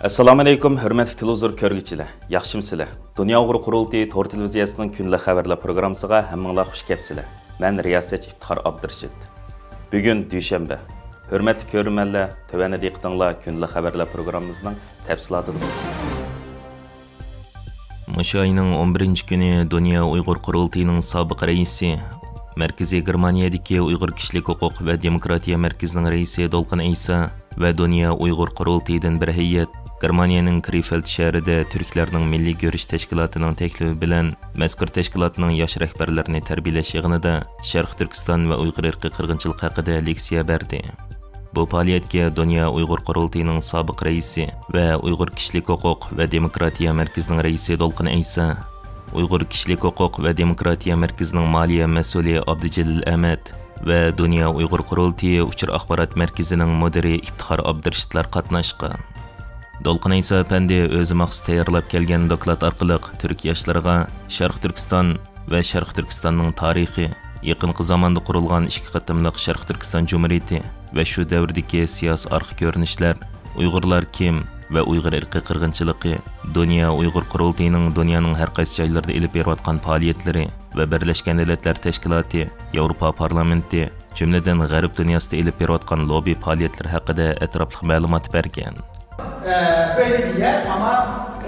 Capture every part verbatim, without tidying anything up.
ئەسسالامۇئەلەيكۇم، ھۆرمەتلىك تېلېۋىزور كۆرگۈچىلەر، ياخشىمۇسىلەر؟ دۇنيا ئۇيغۇر قۇرۇلتىيى تور تېلېۋىزىيەسىنىڭ كۈندىلىك خەۋەرلەر پروگراممىسىغا ھەممىڭلار خۇش كەپسىلەر. مەن رىياسەتچى ئىپتىخار ئابدۇرېشىت. بۈگۈن دۈشەنبە. ھۆرمەتلىك كۆرۈرمەنلەر، تۆۋەندە دىققىتىڭلار كۈندىلىك خەۋەرلەر پروگراممىمىزنىڭ تەپسىلاتىدا بولسۇن. مۇشۇ ئاينىڭ ئون بىرىنچى كۈنى دۇنيا ئۇيغۇر قۇرۇلتىيىنىڭ سابىق رەئىسى، مەركىزىي گېرمانىيەدىكى ئۇيغۇر كىشىلىك ھوقۇق ۋە دېموكراتىيە مەركىزىنىڭ رەئىسى دولقۇن ئەيسا ۋە دۇنيا ئۇيغۇر قۇرۇلتىيىدىن بىر ھەيئەت گېرمانىيەنىڭ كرېفېلد شەھىرىدە تۈركلەرنىڭ مىللىي گۈرۈش تەشكىلاتىنىڭ تەكلىپى بىلەن مەزكۇر تەشكىلاتنىڭ ياش رەھبەرلىرىنى تەربىيەلەش يىغىنىدا شەرقىي تۈركىستان ۋە ئۇيغۇر ئىرقىي قىرغىنچىلىقى ھەققىدە لېكسىيە بەردى. بۇ پائالىيەتكە دۇنيا ئۇيغۇر قۇرۇلتىيىنىڭ سابىق رەئىسى ۋە ئۇيغۇر كىشىلىك ھوقۇق ۋە دېموكراتىيە مەركىزىنىڭ رەئىسى دولقۇن ئەيسا، ئۇيغۇر كىشىلىك ھوقۇق ۋە دېموكراتىيە مەركىزىنىڭ مالىيە مەسئۇلى ئابدۇجېلىل ئەمەت ۋە دۇنيا ئۇيغۇر قۇرۇلتىيى ئۇچۇر ئاخبارات مەركىزىنىڭ مۇدىرى ئىپتىخار ئابدۇرېشىتلار قاتناشقان. دولقۇن ئەيسا ئەپەندى ئۆزى مەخسۇس تەييارلاپ كەلگەن دوكلات ئارقىلىق تۈرك ياشلىرىغا شەرقىي تۈركىستان ۋە شەرقىي تۈركىستاننىڭ تارىخى، يېقىنقى زاماندا قۇرۇلغان ئىككى قېتىملىق شەرقىي تۈركىستان جۇمھۇرىيىتى ۋە شۇ دەۋردىكى سىياسىي ئارقا كۆرۈنۈشلەر، ئۇيغۇرلار كىم ۋە ئۇيغۇر ئىرقىي قىرغىنچىلىقى، دۇنيا ئۇيغۇر قۇرۇلتىيىنىڭ دۇنيانىڭ ھەر قايسى جايلىرىدا ئېلىپ بېرىۋاتقان پائالىيەتلىرى ۋە بىرلەشكەن دۆلەتلەر تەشكىلاتى، ياۋروپا پارلامېنتى، جۈملىدىن غەرب دۇنياسىدا ئېلىپ بېرىۋاتقان لوببى پائالىيەتلىرى ھەققىدە ئەتراپلىق مەلۇمات بەرگەن. Ee, böyle bir yer ama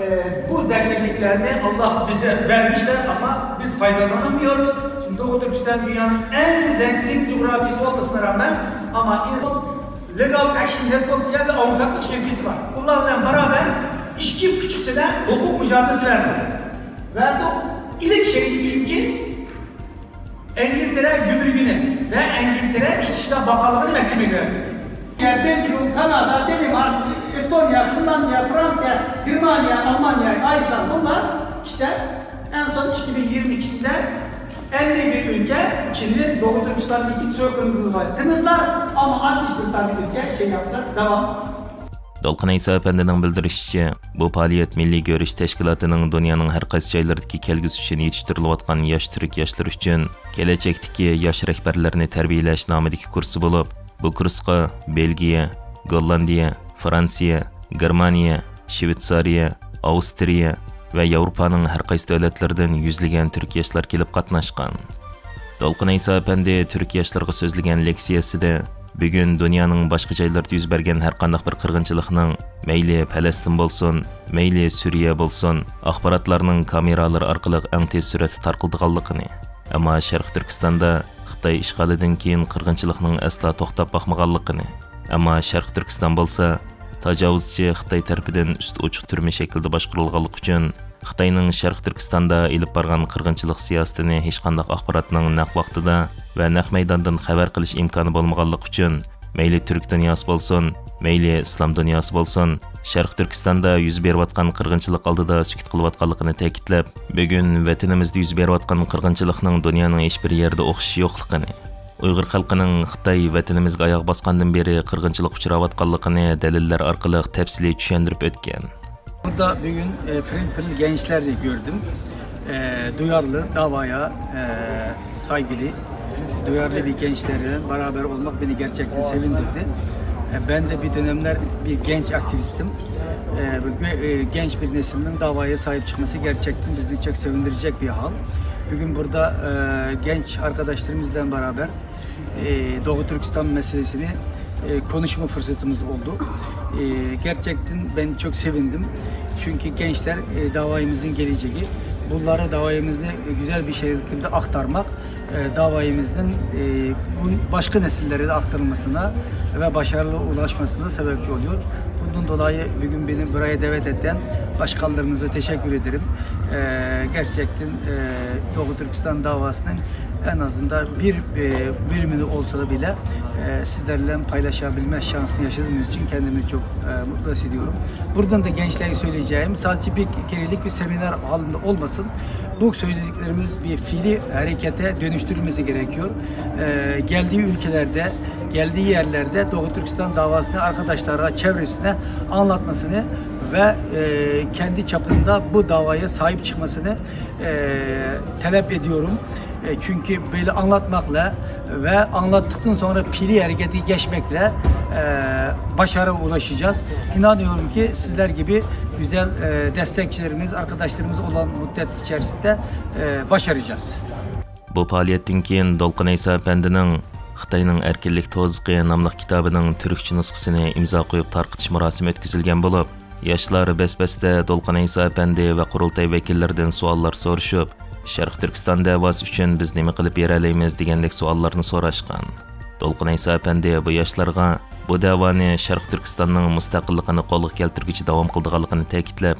e, bu zenginliklerini Allah bize vermişler ama biz faydalanamıyoruz. Şimdi Doğu Türkistan dünyanın en zengin coğrafyası olmasına rağmen ama insan legal action network diye bir avukatlık şirketi var. Bunlarla beraber iki buçuk sene hukuk mücadelesi verdim. Ve bu ilk şeydi çünkü İngiltere gümrüğüne ve İngiltere İçişler Bakanlığı'nı mahkemeye verdi. Yani Belçika, Kanada, Danimarka, Estonya, Finlandiya, Fransa, Germaniya, Almanya, İsland bunlar işte en son iki bin yirmi ikisinde elli bir ülke şimdi Doğu Türkistan'daki soykırımcılığa kınırlar ama altmış bir tane ülke şey yaptılar, devam. دولقۇن ئەيسا ئەپەندىنىڭ بىلدۈرۈشىچە، بۇ پائالىيەت مىللىي گۆرۈش تەشكىلاتىنىڭ دۇنيانىڭ ھەر قايسى جايلىرىدىكى كەلگۈسى ئۈچۈن يېتىشتۈرۈلۈۋاتقان ياش تۈرك ياشلىرى ئۈچۈن كېلەچەكتىكى ياش رەھبەرلەرنى تەربىيەلەش نامىدىكى كۇرس بولۇپ، بۇ كۇرسقا بېلگىيە، گوللاندىيە، فرانسىيە، گېرمانىيە، شۋېتسارىيە، ئاۋسترىيە ۋە ياۋروپانىڭ ھەر قايسى دۆلەتلىرىدىن يۈزلىگەن تۈرك ياشلار كېلىپ قاتناشقان. دولقۇن ئەيسا ئەپەندى تۈرك ياشلىرىغا سۆزلىگەن لېكسىيەسىدە، بۈگۈن دۇنيانىڭ باشقا جايلىرىدا يۈز بەرگەن ھەرقانداق بىر قىرغىنچىلىقنىڭ، مەيلى پەلەستىن بولسۇن، مەيلى سۈرىيە بولسۇن، ئاخباراتلارنىڭ كامېرالىرى ئارقىلىق ئەڭ تېز سۈرئەتتە تارقىلىدىغانلىقىنى، ئەمما شەرقىي تۈركىستاندا خىتاي ئىشغالىدىن كېيىن قىرغىنچىلىقنىڭ ئەسلا توختاپ باقمىغانلىقىنى، ئەمما شەرقىي تۈركىستان بولسا تاجاۋۇزچى خىتاي تەرىپىدىن ئۈستى ئوچۇق تۈرمە شەكلىدە باشقۇرۇلغانلىقى ئۈچۈن، خىتاينىڭ شەرقىي تۈركىستاندا ئېلىپ بارغان قىرغىنچىلىق سىياسىتىنى ھېچقانداق ئاخباراتنىڭ نەق ۋاقتىدا ۋە نەق مەيداندىن خەۋەر قىلىش ئىمكانى بولمىغانلىقى ئۈچۈن، مەيلى تۈرك دۇنياسى بولسۇن، مەيلى ئىسلام دۇنياسى بولسۇن، شەرقىي تۈركىستاندا يۈز بېرىۋاتقان قىرغىنچىلىق ئالدىدا سۈكۈت قىلىۋاتقانلىقىنى تەكىتلەپ، بۈگۈن ۋەتىنىمىزدە يۈز بېرىۋاتقان قىرغىنچىلىقنىڭ دۇنيانىڭ ھېچبىر يېرىدە ئوخشىشى يوقلۇقىنى، ئۇيغۇر خەلقىنىڭ خىتاي ۋەتىنىمىزگە ئاياغ باسقاندىن بېرى قىرغىنچىلىققا ئۇچراۋاتقانلىقىنى دەلىللەر ئارقىلىق تەپسىلىي چۈشەندۈرۈپ ئۆتكەن. Burada bugün e, pırıl pırıl gençleri gördüm. E, duyarlı, davaya e, saygılı, duyarlı bir gençlerle beraber olmak beni gerçekten sevindirdi. E, ben de bir dönemler bir genç aktivistim. E, ve, e, genç bir neslinin davaya sahip çıkması gerçekten bizi çok sevindirecek bir hal. Bugün burada e, genç arkadaşlarımızla beraber e, Doğu Türkistan meselesini e, konuşma fırsatımız oldu. E, gerçekten ben çok sevindim. Çünkü gençler e, davayımızın geleceği. Bunları davayımızı güzel bir şekilde aktarmak, e, davayımızın e, bu başka nesillere de aktarılmasına ve başarılı ulaşmasına sebepçi oluyor. Bundan dolayı bugün beni buraya davet eden başkanlarımıza teşekkür ederim. E, gerçekten e, Doğu Türkistan davasının en azından bir e, bölümünü olsa da bile e, sizlerle paylaşabilme şansını yaşadığımız için kendimi çok e, mutlu hissediyorum. Buradan da gençlere söyleyeceğim, sadece bir kerelik bir seminer halinde olmasın. Bu söylediklerimiz bir fiili harekete dönüştürülmesi gerekiyor. E, geldiği ülkelerde, geldiği yerlerde Doğu Türkistan davasını arkadaşlara, çevresine anlatmasını ve e, kendi çapında bu davaya sahip çıkmasını e, talep ediyorum. E, çünkü böyle anlatmakla ve anlattıktan sonra fiili harekete geçmekle e, başarı ulaşacağız. İnanıyorum ki sizler gibi güzel e, destekçilerimiz, arkadaşlarımız olan müddet içerisinde e, başaracağız. بۇ پائالىيەتتىن كېيىن دولقۇن ئەيسا ئەپەندىنىڭ خىتاينىڭ ئەركىنلىك توزۇقى ناملىق كىتابىنىڭ تۈركچە نۇسخىسىنى ئىمزا قويۇپ تارقىتىش مۇراسىمى ئۆتكۈزۈلگەن بولۇپ، ياشلار بەس-بەستە دولقۇن ئەيسا ئەپەندى ۋە قۇرۇلتاي ۋەكىللىرىدىن سوئاللار سورىشىپ، شەرقىي تۈركىستان دەۋاسى ئۈچۈن بىز نېمە قىلىپ بېرەلەيمىز دېگەندەك سوئاللارنى سوراشقان. دولقۇن ئەيسا ئەپەندى بۇ ياشلارغا بۇ دەۋانى شەرقىي تۈركىستاننىڭ مۇستەقىللىقىنى قولغا كەلتۈرگۈچە داۋام قىلىدىغانلىقىنى تەكىتلەپ،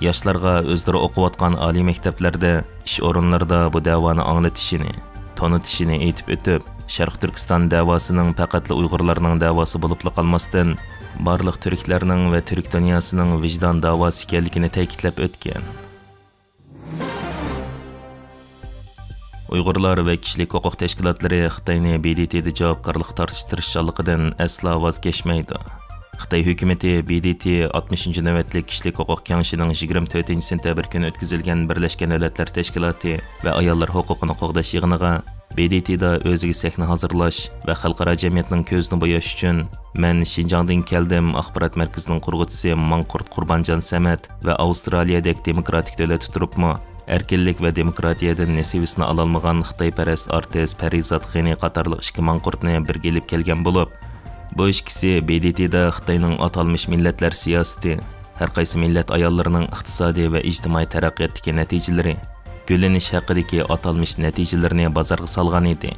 ياشلارغا ئۆزلىرى ئوقۇۋاتقان ئالىي مەكتەپلەردە، ئىش ئورۇنلىرىدا بۇ دەۋانى ئاڭلىتىشىنى، تونۇتۇشىنى ئېيتىپ ئۆتۈپ، شەرقىي تۈركىستان دەۋاسىنىڭ پەقەتلا ئۇيغۇرلارنىڭ دەۋاسى بولۇپلا قالماستىن، بارلىق تۈركلەرنىڭ ۋە تۈرك دۇنياسىنىڭ ۋىجدان دەۋاسى ئىكەنلىكىنى تەكىتلەپ ئۆتكەن. ئۇيغۇرلار ۋە كىشىلىك ھوقۇق تەشكىلاتلىرى خىتاينى ب د ت دا جاۋابكارلىققا تارتىش تىرىشچانلىقىدىن ئەسلا ۋاز كەچمەيدۇ. خىتاي ھۆكۈمىتى ب د ت ئاتمىشىنچى نۆۋەتلىك كىشىلىك ھوقۇق كېڭىشىنىڭ يىگىرمە تۆتىنچى سېنتەبىر كۈنى ئۆتكۈزۈلگەن بىرلەشكەن دۆلەتلەر تەشكىلاتى ۋە ئاياللار ھوقۇقىنى قوغداش يىغىنىغا ب د ت دا ئۆزىگە سەھنە ھازىرلاش ۋە خەلقئارا جەمئىيەتنىڭ كۆزىنى بوياش ئۈچۈن، مەن شىنجاڭدىن كەلدىم ئاخبارات مەركىزىنىڭ قۇرغۇچىسى ماڭقۇرت قۇربانجان سەمەت ۋە ئاۋسترالىيەدەك دېموكراتىك دۆلەتتە تۇرۇپمۇ، ئەركىنلىك ۋە دېموكراتىيەدىن نېسىۋىسىنى ئالالمىغان خىتايپەرەس ئارتىس پەرىزات غېنى قاتارلىق ئىككى ماڭقۇرتنى بىرگە ئېلىپ كەلگەن بولۇپ، بۇ ئىككىسى ب د ت دا خىتاينىڭ ئاتالمىش مىللەتلەر سىياسىتى، ھەر قايسى مىللەت ئاياللىرىنىڭ ئىقتىسادىي ۋە ئىجتىمائىي تەرەققىياتتىكى نەتىجىلىرى، گۈللىنىش ھەققىدىكى ئاتالمىش نەتىجىلىرىنى بازارغا سالغان ئىدى.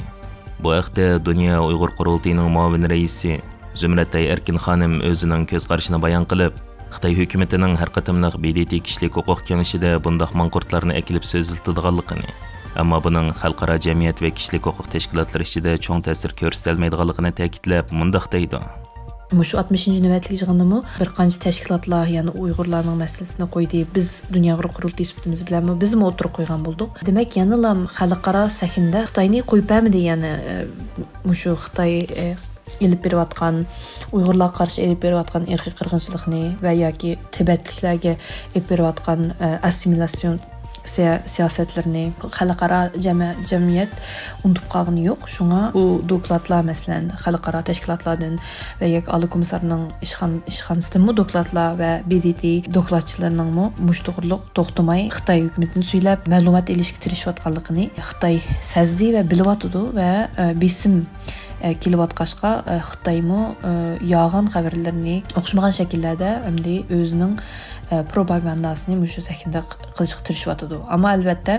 بۇ ھەقتە دۇنيا ئۇيغۇر قۇرۇلتىيىنىڭ مۇئاۋىن رەئىسى زۇمرەتئاي ئەركىن خانىم ئۆزىنىڭ كۆز قارىشىنى بايان قىلىپ، خىتاي ھۆكۈمىتىنىڭ ھەر قېتىملىق ب د ت كىشىلىك ھوقۇق كېڭىشىدە بۇنداق ماڭقۇرتلارنى ئەكېلىپ سۆزلىتىدىغانلىقىنى، ئەمما بۇنىڭ خەلقئارا جەمئىيەت ۋە كىشىلىك ھوقۇق تەشكىلاتلىرى ئىچىدە چوڭ تەسىر كۆرسىتەلمەيدىغانلىقىنى تەكىتلەپ، مۇنداق دەيدۇ. مۇشۇ ئاتمىشىنچى نۆۋەتلىك يىغىندىمۇ بىر قانچە تەشكىلاتلار يەنە ئۇيغۇرلارنىڭ مەسىلىسىنى قويدى. بىز دۇنيا ئۇيغۇر قۇرۇلتىيى سۈپىتىمىز بىلەنمۇ بىزمۇ ئوتتۇرىغا قويغان بولدۇق. دېمەك، يەنىلا خەلقئارا سەھنىدە خىتاينى قويۇپ بەرمىدى، يەنى ئە، مۇشۇ خىتاي ئە، ئېلىپ بېرىۋاتقان، ئۇيغۇرلارغا قارشى ئېلىپ بېرىۋاتقان ئىرقىي قىرغىنچىلىقنى ۋە ياكى تىبەتلىكلەرگە ئېلىپ بېرىۋاتقان ئە، ئاسسىمىلياتسىيون سىيا-، سىياسەتلىرىنى خەلقئارا جەمە-، جەمئىيەت ئۇنتۇپ قالغىنى يوق. شۇڭا بۇ دوكلاتلار، مەسىلەن، خەلقئارا تەشكىلاتلاردىن ۋە ياكى ئالىي كومىسسارنىڭ ئىشخان-، ئىشخانىسىدىنمۇ دوكلاتلار ۋە ب د ت دوكلاتچىلىرىنىڭمۇ مۇشۇ توغرۇلۇق توختىماي خىتاي ھۆكۈمىتىدىن سۆيلەپ مەلۇمات ئېلىشقا تىرىشىۋاتقانلىقىنى خىتاي سەزدى ۋە بىلىۋاتىدۇ ۋە، ئە، بېسىم، ئە، كېلىۋاتقاچقا، ئە، خىتايمۇ، ئە، يالغان خەۋەرلىرىنى ئوخشىمىغان شەكىللەردە ئەمدى ئۆزىنىڭ، ئە، پروپاگانداسىنى مۇشۇ سەھنىدە قىلىشقا تىرىشىۋاتىدۇ. ئەمما ئەلۋەتتە،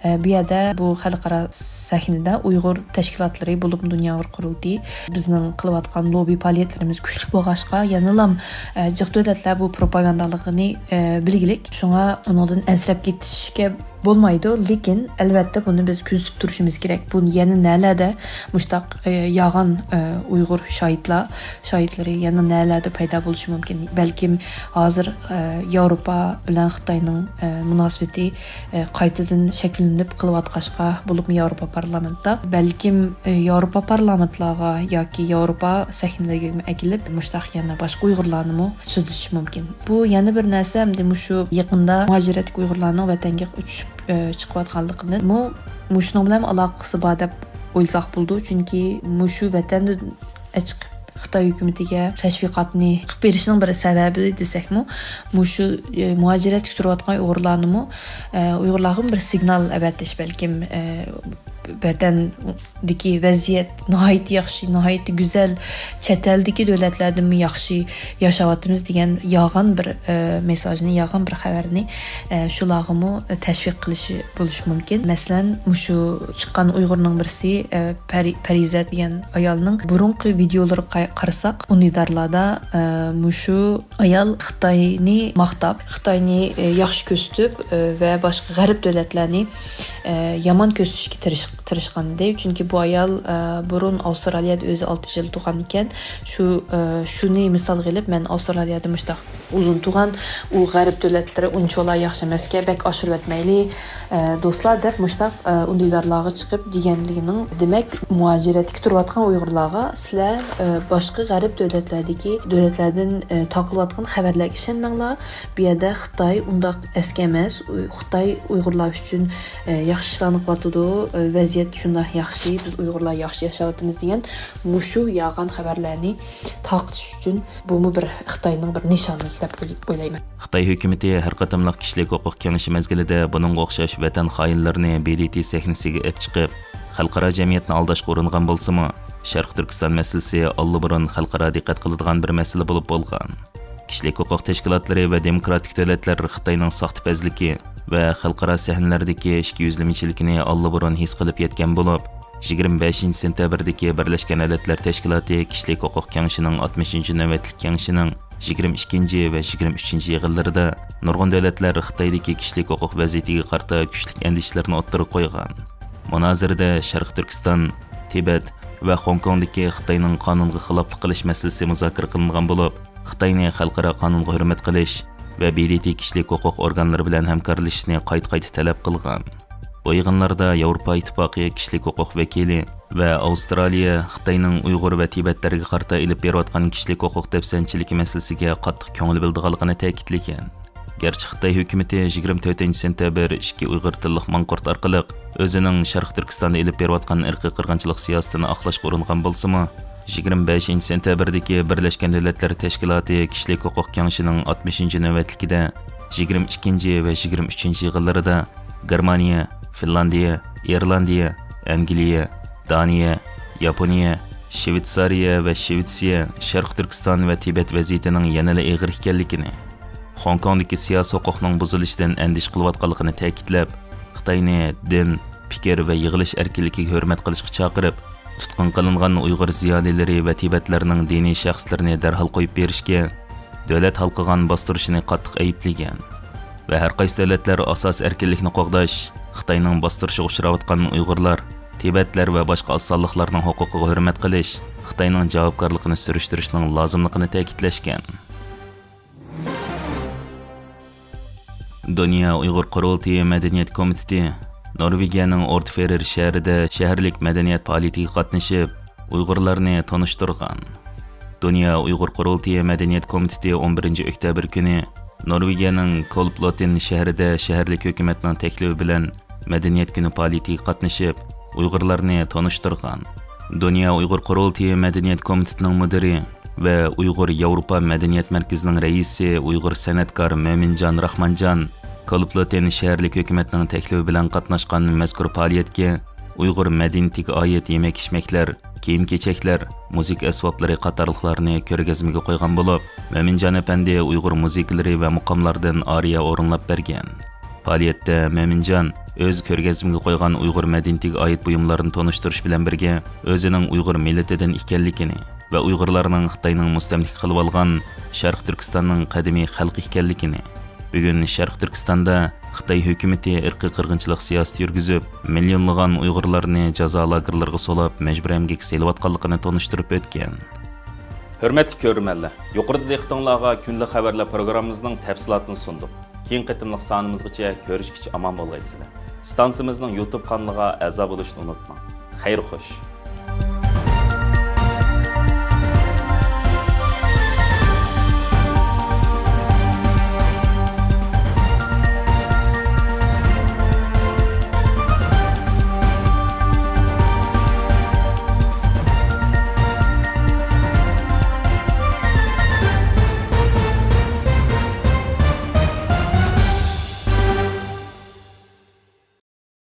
ئە، بۇ يەردە بۇ خەلقئارا سەھنىدە ئۇيغۇر تەشكىلاتلىرى، بولۇپمۇ دۇنيا ئۇيغۇر قۇرۇلتىيى، بىزنىڭ قىلىۋاتقان لوببى پائالىيەتلىرىمىز كۈچلۈك بولغاچقا، يەنىلام، ئە، جىق دۆلەتلەر بۇ پروپاگاندالىقىنى، ئە، بىلگىلىك. شۇڭا ئۇنىڭدىن ئەنسىرەپ كېتىشكە بولمايدۇ، لېكىن ئەلۋەتتە بۇنى بىز كۆزىتىپ تۇرۇشىمىز كېرەك. بۇ يەنە نەلەردە مۇشتاق، ئە، يالغان، ئە، ئۇيغۇر شاھىتلار، شاھىتلىرى يەنە نەلەردە پەيدا بولۇشى مۇمكىن؟ بەلكىم ھازىر، ئە، ياۋروپا بىلەن خىتاينىڭ، ئە، مۇناسىۋىتى، ئە، قايتىدىن شەكىللىنىپ قېلىۋاتقاچقا، بولۇپمۇ ياۋروپا پارلامېنتتا، بەلكىم، ئە، ياۋروپا پارلامېنتلارغا ياكى ياۋروپا سەھنىلىرىگە ئەكېلىپ، مۇشتاق يەنە باشقا ئۇيغۇرلارنىمۇ سۆزلىشىشى مۇمكىن. بۇ يەنە بىر نەرسە، ئەمدى مۇشۇ يېقىندا مۇھاجىرەتتىكى ئۇيغۇرلارنىڭ ۋەتەنگە ئۇچۇپ، ئە، چىقىۋاتقانلىقىنىمۇ مۇشۇنىڭ بىلەن ئالاقىسى بار دەپ ئويلىساق بولىدۇ. چۈنكى مۇشۇ ۋەتەندىن ئەچىقىپ خىتاي ھۆكۈمىتىگە تەشۋىقاتنى قىلىپ بېرىشنىڭ بىر سەۋەبى دېسەكمۇ، مۇشۇ، ئە، مۇھاجىرەتتە تۇرۇۋاتقان ئۇيغۇرلارنىمۇ، ئە، ئۇيغۇرلارغىمۇ بىر سىگنال ئەۋەتىش بەلكىم، ئە، ۋەتەندىكى ۋەزىيەت ناھايىتى ياخشى، ناھايىتى گۈزەل، چەت ئەلدىكى دۆلەتلەردىنمۇ ياخشى ياشاۋاتىمىز دېگەن يالغان بىر، ئە، مېساژنى، يالغان بىر خەۋەرنى، ئە، شۇلارغىمۇ تەشۋىق قىلىشى بولۇشى مۇمكىن. مەسىلەن، مۇشۇ چىققان ئۇيغۇرنىڭ بىرسى، ئە، پەرى-، پەرىزەت دېگەن ئايالنىڭ بۇرۇنقى ۋىدېئولىرىغا قا-، قارىساق، ئۈندىدارلاردا، ئە، مۇشۇ ئايال خىتاينى ماختاپ، خىتاينى، ئە، ياخشى كۆرسىتىپ، ئە، ۋە باشقا غەرب دۆلەتلەرنى، ئە، يامان كۆرسىتىشكە تىرىش-، تىرىشقان ئىدى. چۈنكى بۇ ئايال، ئە، بۇرۇن ئاۋسترالىيەدە ئۆزى ئالتە يىل تۇرغان ئىكەن. شۇ، ئە، شۇنى مىسالغا ئېلىپ، مەن ئاۋسترالىيەدە مۇشتاق ئۇزۇن تۇرغان، ئۇ غەرب دۆلەتلىرى ئۇنچىۋالا ياخشى ئەمەسكەن، بەك ئاشۇرۇۋەتمەيلى، ئە، دوستلار، دەپ مۇشتاق، ئە، ئۈندىدارلارغا چىقىپ دېگەنلىكىنىڭ، دېمەك، مۇھاجىرەتتىكى تۇرۇۋاتقان ئۇيغۇرلارغا، سىلەر، ئە، باشقا غەرب دۆلەتلەردىكى دۆلەتلەردىن، ئە، تارقىلىۋاتقان خەۋەرلەرگە ئىشەنمەڭلار. بۇ يەردە خىتاي ئۇنداق ئەسكى ئەمەس. ئۇ-، خىتاي ئۇيغۇرلار ئۈچۈن، ئە، ياخشى قىشلانغۇۋاتىدۇ، ۋەزىيەت شۇنداق ياخشى، بىز ئۇيغۇرلار ياخشى ياشاۋاتىمىز دېگەن مۇشۇ يالغان خەۋەرلەرنى تارقىتىش ئۈچۈن بۇمۇ بىر خىتاينىڭ بىر نىشانى دەپ ئويلايمەن. خىتاي ھۆكۈمىتى ھەر قېتىملىق كىشىلىك ھوقۇق كېڭىشى مەزگىلىدە بۇنىڭغا ئوخشاش ۋەتەن خائىنلىرىنى ب د ت سەھنىسىگە ئېلىپ چىقىپ، خەلقئارا جەمئىيەتنى ئالداشقا ئۇرۇنغان بولسىمۇ، شەرقىي تۈركىستان مەسىلىسى ئاللىبۇرۇن خەلقئارا دىققەت قىلىدىغان بىر مەسىلە بولۇپ بولغان. كىشىلىك ھوقۇق تەشكىلاتلىرى ۋە دېموكراتىك دۆلەتلەر خىتاينىڭ ساختىپەزلىكى ۋە خەلقئارا سەھنىلەردىكى ئىچكى يۈزلىمىچىلىكىنى ئاللىبۇرۇن ھېس قىلىپ يەتكەن بولۇپ، يىگىرمە بەشىنچى سېنتەبىردىكى بىرلەشكەن دۆلەتلەر تەشكىلاتى كىشىلىك ھوقۇق كېڭىشىنىڭ ئاتمىشىنچى نۆۋەتلىك كېڭىشىنىڭ يىگىرمە ئىككىنچى ۋە يىگىرمە ئۈچىنچى يىغىنلىرىدا نۇرغۇن دۆلەتلەر خىتايدىكى كىشىلىك ھوقۇق ۋەزىيىتىگە قارىتا كۈچلۈك ئەندىشىلىرىنى ئوتتۇرىغا قويغان. مۇنازىرىدە شەرقىي تۈركىستان، تىبەت ۋە خوڭكوڭدىكى خىتاينىڭ قانۇنغا خىلاپلىق قىلىش مەسىلىسى مۇزاكىرە قىلىنغان بولۇپ، خىتاينى خەلقئارا قانۇنغا ھۆرمەت قىلىش ۋە ب د ت كىشىلىك ھوقۇق ئورگانلىرى بىلەن ھەمكارلىشىشنى قايتا-قايتا تەلەپ قىلغان. بۇ يىغىنلاردا ياۋروپا ئىتتىپاقى كىشىلىك ھوقۇق ۋەكىلى ۋە ئاۋسترالىيە خىتاينىڭ ئۇيغۇر ۋە تىبەتلەرگە قارىتا ئېلىپ بېرىۋاتقان كىشىلىك ھوقۇق دەپسەندىچىلىكى مەسىلىسىگە قاتتىق كۆڭۈل بۆلىدىغانلىقىنى تەكىتلىگەن. گەرچە خىتاي ھۆكۈمىتى يىگىرمە تۆتىنچى سېنتەبىر ئىككى ئۇيغۇر تىللىق ماڭقۇرت ئارقىلىق ئۆزىنىڭ شەرقىي تۈركىستاندا ئېلىپ بېرىۋاتقان ئىرقىي قىرغىنچىلىق سىياسىتىنى ئاقلاشقا ئۇرۇنغان بولسىمۇ، يىگىرمە بەشىنچى سېنتەبىردىكى بىرلەشكەن دۆلەتلەر تەشكىلاتى كىشىلىك ھوقۇق كېڭىشىنىڭ ئاتمىشىنچى نۆۋەتلىكىدە يىگىرمە ئىككىنچى ۋە يىگىرمە ئۈچىنچى يىغىنلىرىدا گېرمانىيە، فىنلاندىيە، ئىرلاندىيە، ئەنگلىيە، دانىيە، ياپونىيە، شىۋېتسارىيە ۋە شىۋېتسىيە شەرقىي تۈركىستان ۋە تىبەت ۋەزىيىتىنىڭ يەنىلا ئېغىر ئىكەنلىكىنى، خوڭكوڭدىكى سىياسىي ھوقۇقنىڭ بۇزۇلۇشىدىن ئەندىشە قىلىۋاتقانلىقىنى تەكىتلەپ، خىتاينى دىن، پىكىر ۋە يىغىلىش ئەركىنلىكىگە ھۆرمەت قىلىشقا چاقىرىپ، تۇتقۇن قىلىنغان ئۇيغۇر زىيالىيلىرى ۋە تىبەتلەرنىڭ دىنىي شەخسلىرىنى دەرھال قويۇپ بېرىشكە دۆلەت ھالقىغان باستۇرۇشىنى قاتتىق ئەيىبلىگەن ۋە ھەر قايسى دۆلەتلەر ئاساسىي ئەركىنلىكنى قوغداش، خىتاينىڭ باستۇرۇشىغا ئۇچراۋاتقان ئۇيغۇرلار، تىبەتلەر ۋە باشقا ئاز سانلىقلارنىڭ ھوقۇقىغا ھۆرمەت قىلىش، خىتاينىڭ جاۋابكارلىقىنى سۈرۈشتۈرۈشنىڭ لازىملىقىنى تەكىتلەشكەن. دۇنيا ئۇيغۇر قۇرۇلتىيى مەدەنىيەت كومىتېتى نورۋېگىيەنىڭ ئورتفېرېر شەھىرىدە شەھەرلىك مەدەنىيەت پائالىيىتىگە قاتنىشىپ، ئۇيغۇرلارنى تونۇشتۇرغان. دۇنيا ئۇيغۇر قۇرۇلتىيى مەدەنىيەت كومىتېتى ئون بىرىنچى ئۆكتەبىر كۈنى نورۋېگىيەنىڭ كولبلوتېن شەھىرىدە شەھەرلىك ھۆكۈمەتنىڭ تەكلىپى بىلەن مەدەنىيەت كۈنى پائالىيىتىگە قاتنىشىپ، ئۇيغۇرلارنى تونۇشتۇرغان. دۇنيا ئۇيغۇر قۇرۇلتىيى مەدەنىيەت كومىتېتىنىڭ مۇدىرى ۋە ئۇيغۇر ياۋروپا مەدەنىيەت مەركىزىنىڭ رەئىسى، ئۇيغۇر سەنئەتكار مۆمىنجان راخمانجان كولبلوتېن شەھەرلىك ھۆكۈمەتنىڭ تەكلىپى بىلەن قاتناشقان مەزكۇر پائالىيەتكە ئۇيغۇر مەدەنىيىتىگە ئائىت يېمەك-ئىچمەكلەر، كىيىم-كېچەكلەر، مۇزىكا ئەسۋابلىرى قاتارلىقلارنى كۆرگەزمىگە قويغان بولۇپ، مۆمىنجان ئەپەندى ئۇيغۇر مۇزىكىلىرى ۋە مۇقاملاردىن ئارىيە ئورۇنلاپ بەرگەن. پائالىيەتتە مۆمىنجان ئۆزى كۆرگەزمىگە قويغان ئۇيغۇر مەدەنىيىتىگە ئائىت بۇيۇملارنى تونۇشتۇرۇش بىلەن بىرگە، ئۆزىنىڭ ئۇيغۇر مىللىتىدىن ئىكەنلىكىنى ۋە ئۇيغۇرلارنىڭ خىتاينىڭ مۇستەملىكە قىلىۋالغان شەرقىي تۈركىستاننىڭ قەدىمىي خەلقى ئىكەنلىكىنى، بۈگۈن شەرقىي تۈركىستاندا خىتاي ھۆكۈمىتى ئىرقىي قىرغىنچىلىق سىياسىتى يۈرگۈزۈپ، مىليونلىغان ئۇيغۇرلارنى جازا لاگېرلىرىغا سولاپ، مەجبۇرىي ئەمگەككە سېلىۋاتقانلىقىنى تونۇشتۇرۇپ ئۆتكەن. ھۆرمەتلىك كۆرۈرمەنلەر، يۇقىرىدا دىققىتىڭلارغا كۈندىلىك خەۋەرلەر پروگراممىمىزنىڭ تەپسىلاتىنى سۇندۇق. كېيىنكى قېتىملىق سانىمىزغىچە كۆرۈشكىچە ئامان بولغايسىلەر. ئىستانسىمىزنىڭ يۇتۇب قانىلىغا ئەزا بولۇشنى ئۇنتۇماڭ. خەير خوش.